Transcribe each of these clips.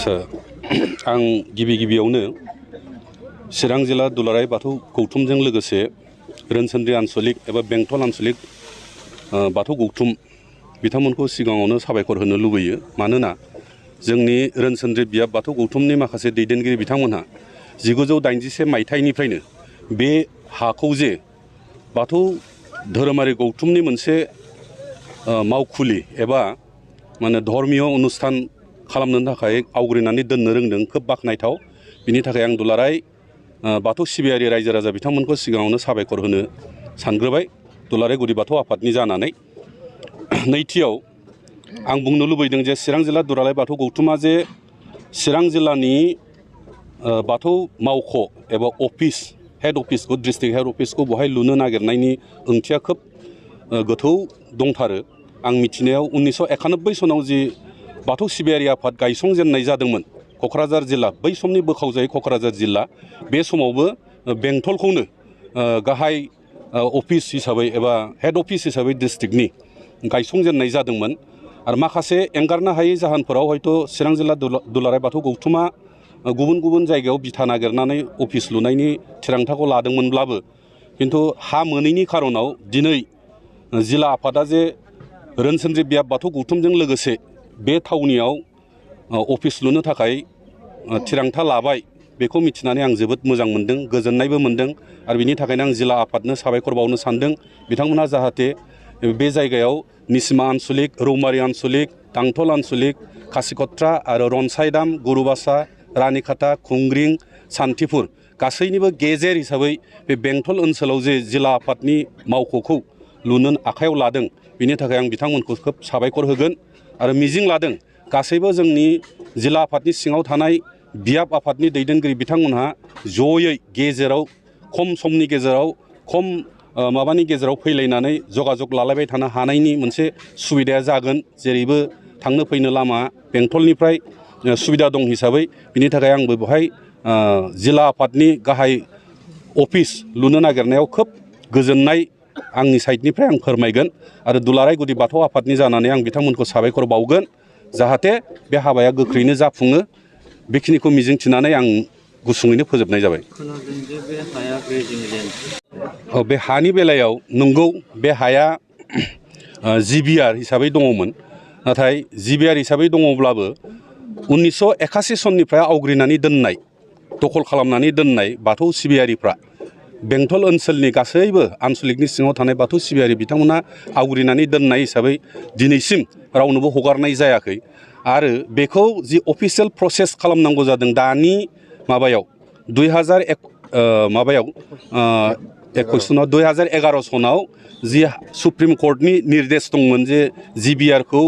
आच्छा आं गिबियावनो चिरां जिल्ला दुलाराय बाथौ गौथुमजों लोगोसे रोनसोन्द्रि आन्चलिक एबा बेंटल आन्चलिक बाथौ गौथुम बिथांमोनखौ सिगाङावनो साबायखर होनो लुबैयो। मानोना जोंनि रोनसोन्द्रि बियाब बाथौ गौथुमनि माखासे दैदेनगिरि बिथांमोनहा 1981 मायथाइनिफ्रायनो बे हाखौ जे बाथौ धोरोमारि गौथुमनि मोनसे मावखुलि एबा माने धर्मीय अनुष्ठान खालामनो थाखाय आवग्रिनानै दोननो रोंदों, खोब बाख्नायथाव। बिनि थाखाय आं दुलाराय बाथौ सिबियारि रायजो राजा बिथांमोनखौ सिगाङावनो साबायखर होनो सानग्रोबाय दुलाराय गुदि बाथौ आफादनि जानानै। नैथियाव आं बुंनो लुबैदों जे चिरां जिल्ला दुलाराय बाथौ गौथुमा जे चिरां जिल्लानि बाथौ मावख' एबा अफिस हेड अफिसखौ डिस्ट्रिक्ट हेड अफिसखौ बहाय लुनो नागिरनायनि ओंथिया खोब गोथौ दंथारो। आं मिथिनायाव 1991 सनाव जि बाथौ सिबियारि आफाद गायसंजेननाय जादोंमोन क'क्राझार जिल्ला, बै समनि बोखावजायै क'क्राझार जिल्ला, बे समावबो बेंटलखौनो गाहाय अफिस हिसाबै एबा हेड अफिस हिसाबै डिस्ट्रिक्टनि गायसंजेननाय जादोंमोन। आरो माखासे एंगारनो हायै जाहोनफोराव हयथ' चिरां जिल्ला दुलाराय बाथौ गौथुमा गुबुन गुबुन जायगायाव बिथा नागिरनानै अफिस लुनायनि थिरांथाखौ लादोंमोनब्लाबो खिन्थु हा मोनैनि खारनाव दिनै जिल्ला आफादा जे रोनसोन्द्रि बियाब बाथौ गौथुमजों लोगोसे बे थावनियाव अफिस लुनो थाखाय थिरांथा लाबाय, बेखौ मिथिनानै आं जोबोद मोजां मोनदों, गोजोननायबो मोनदों। आरो बिनि थाखायनो आं जिल्ला आफादनो साबायखर बावनो सानदों। बिथांमोनहा जाहाथे बे जायगायाव निसिमा आन्चलिक, रौमारि आन्चलिक, टांथल आन्चलिक, खासिकट्रा आरो रनसायदाम, गुरुबासा, रानिखाथा, खुंग्रिं, सान्थिफुर गासैनिबो गेजेर हिसाबै बे बेंटल ओनसोलाव जे जिल्ला आफादनि मावख'खौ लुनो आखायाव लादों, बिनि थाखाय आं बिथांमोनखौ खोब साबायखर होगोन आरो मिजिं लादों गासैबो जोंनि जिल्ला आफादनि सिङाव थानाय बियाब आफादनि दैदेनगिरि बिथांमोनहा जयै गेजेराव खम समनि गेजेराव खम माबानि गेजेराव फैलायनानै जगाजग लालायबाय थानो हानायनि मोनसे सुबिदाया जागोन। जेरैबो थांनो फैनो लामा बेंटलनिफ्राय सुबिदा दं हिसाबै बिनि थाखाय आंबो बेवहाय जिल्ला आफादनि गाहाय अफिस लुनो नागिरनायाव खोब गोजोननाय आंनि साइडनिफ्राय आं फोरमायगोन आरो दुलाराय गुदि बाथौ आफादनि जानानै आं बिथांमोनखौ साबायखर बावगोन जाहाथे बे हाबाया गोख्रैनो जाफुङो। बेखिनिखौ मिजिंथिनानै आं गुसुङैनो फोजोबनाय जाबाय। बे हानि बेलायाव नंगौ, बे हाया जिबिआर हिसाबै दङमोन, नाथाय जिबिआर हिसाबै दङब्लाबो 1981 सननिफ्राय आवग्रिनानै दोननाय, दखल खालामनानै दोननाय बाथौ सिबियारिफ्रा बेंटल ओनसोलनि गासैबो आन्चलिकनि सिङाव थानाय बाथौ सिबियारि बिथांमोना आवग्रिनानै दोननाय हिसाबै दिनैसिम रावनोबो हगारनाय जायाखै। आरो बेखौ जि अफिसियेल प्रसेस खालामनांगौ जादों दानि माबायाव 2011 सनाव जि सुप्रिम कर्टनि निर्देश दंमोन जे जिबिआरखौ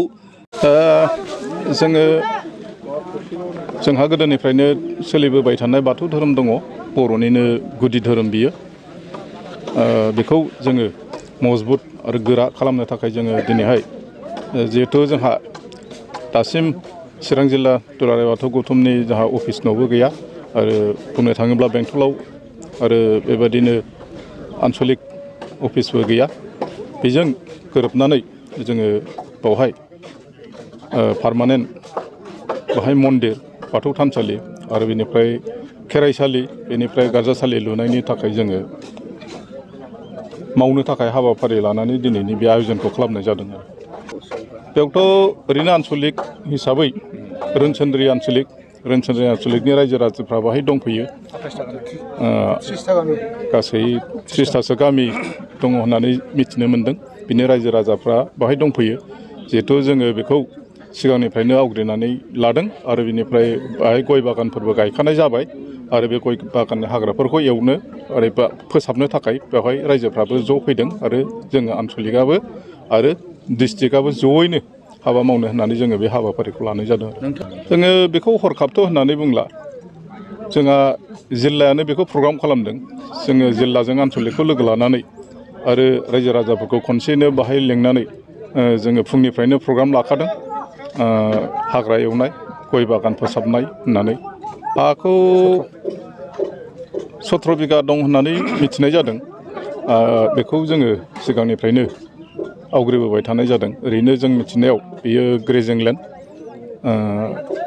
जोंहा गोदोनिफ्रायनो सोलिबोबाय थानाय बाथौ धोरोम दङ, बर'निनो गुदि धोरोम बियो। बेखौ जोङो मजबुत आरो गोरा खालामनो थाखाय जोङो दिनैहाय जिहेथु जोंहा दासिम चिरां जिल्ला दुलाराय बाथौ गौथुमनि जोंहा अफिस न'बो गैया आरो बुंनो थाङोब्ला बेंटलाव आरो बेबायदिनो आन्चलिक अफिसबो गैया। बेजों गोरोबनानै जोङो बावहाय पार्मानेन्ट बाहाय मन्दिर, बाथौ थानसालि आरो बेनिफ्राय खेराइसालि, बेनिफ्राय गारजासालि लुनायनि थाखाय जोङो मावनो थाखाय हाबाफारि लानानै दिनैनि बे आयजनखौ खालामनाय जादों। बेयावथ' ओरैनो आन्चलिक हिसाबै रोनसोन्द्रि आन्चलिकनि रायजो राजाफ्रा बाहाय दंफैयो। गासै 30थासो गामि दङ होननानै मिथिनो मोन्दों। बिनि रायजो राजाफ्रा बाहाय दंफैयो। जिहेथु जोङो बेखौ सिगांनिफ्रायनो आवग्रिनानै लादों आरो बिनिफ्राय बाहाय गय बागानफोरबो गायखानाय जाबाय आरो बे गय बागाननि हाग्राफोरखौ एवनो आरो फोसाबनो थाखाय बेवहाय रायजोफ्राबो ज' फैदों आरो जोङो आन्चलिकआबो आरो डिस्ट्रिक्टआबो ज'यैनो हाबा मावनो होननानै जोङो बे हाबाफारिखौ लानाय जादों। जोङो बेखौ हरखाबथ' होननानै बुंला, जोंहा जिल्लायानो बेखौ प्रग्राम खालामदों। जोङो जिल्लाजों आन्चलिकखौ लोगो लानानै आरो रायजो राजाफोरखौ खनसेनो बाहाय लेंनानै जोङो फुंनिफ्रायनो प्रग्राम लाखादों। हाग्रा एवनाय, गय बागान फोसाबनाय होननानै। हाखौ 17 बिगा दं होननानै मिथिनाय जादों। बेखौ जोङो सिगांनिफ्रायनो आवग्रिबोबाय थानाय जादों। ओरैनो जों मिथिनायाव बेयो ग्रेजिं लेन्ड।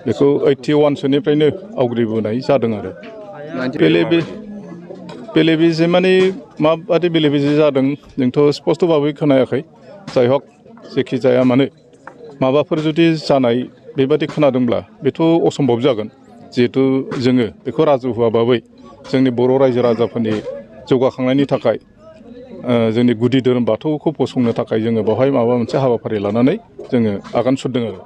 बेखौ 81सोनिफ्रायनो आवग्रिबोनाय जादों आरो बेले बेजे माने माबादि बेले बेजे जादों जोंथ' स्पस्त' भाबै खोनायाखै जाय हक जेखि जाया मानो माबाफोर जुदि जानाय बेबादि खोनादोंब्ला बेथ' असम्भब जागोन जिहेथु जोङो बेखौ राजहुवा भाबै जोंनि बर' रायजो राजाफोरनि जौगाखांनायनि थाखाय जोंनि गुदि धोरोम बाथौखौ फसंनो थाखाय जोङो बेवहाय माबा मोनसे हाबाफारि लानानै जोङो आगान सुरदों आरो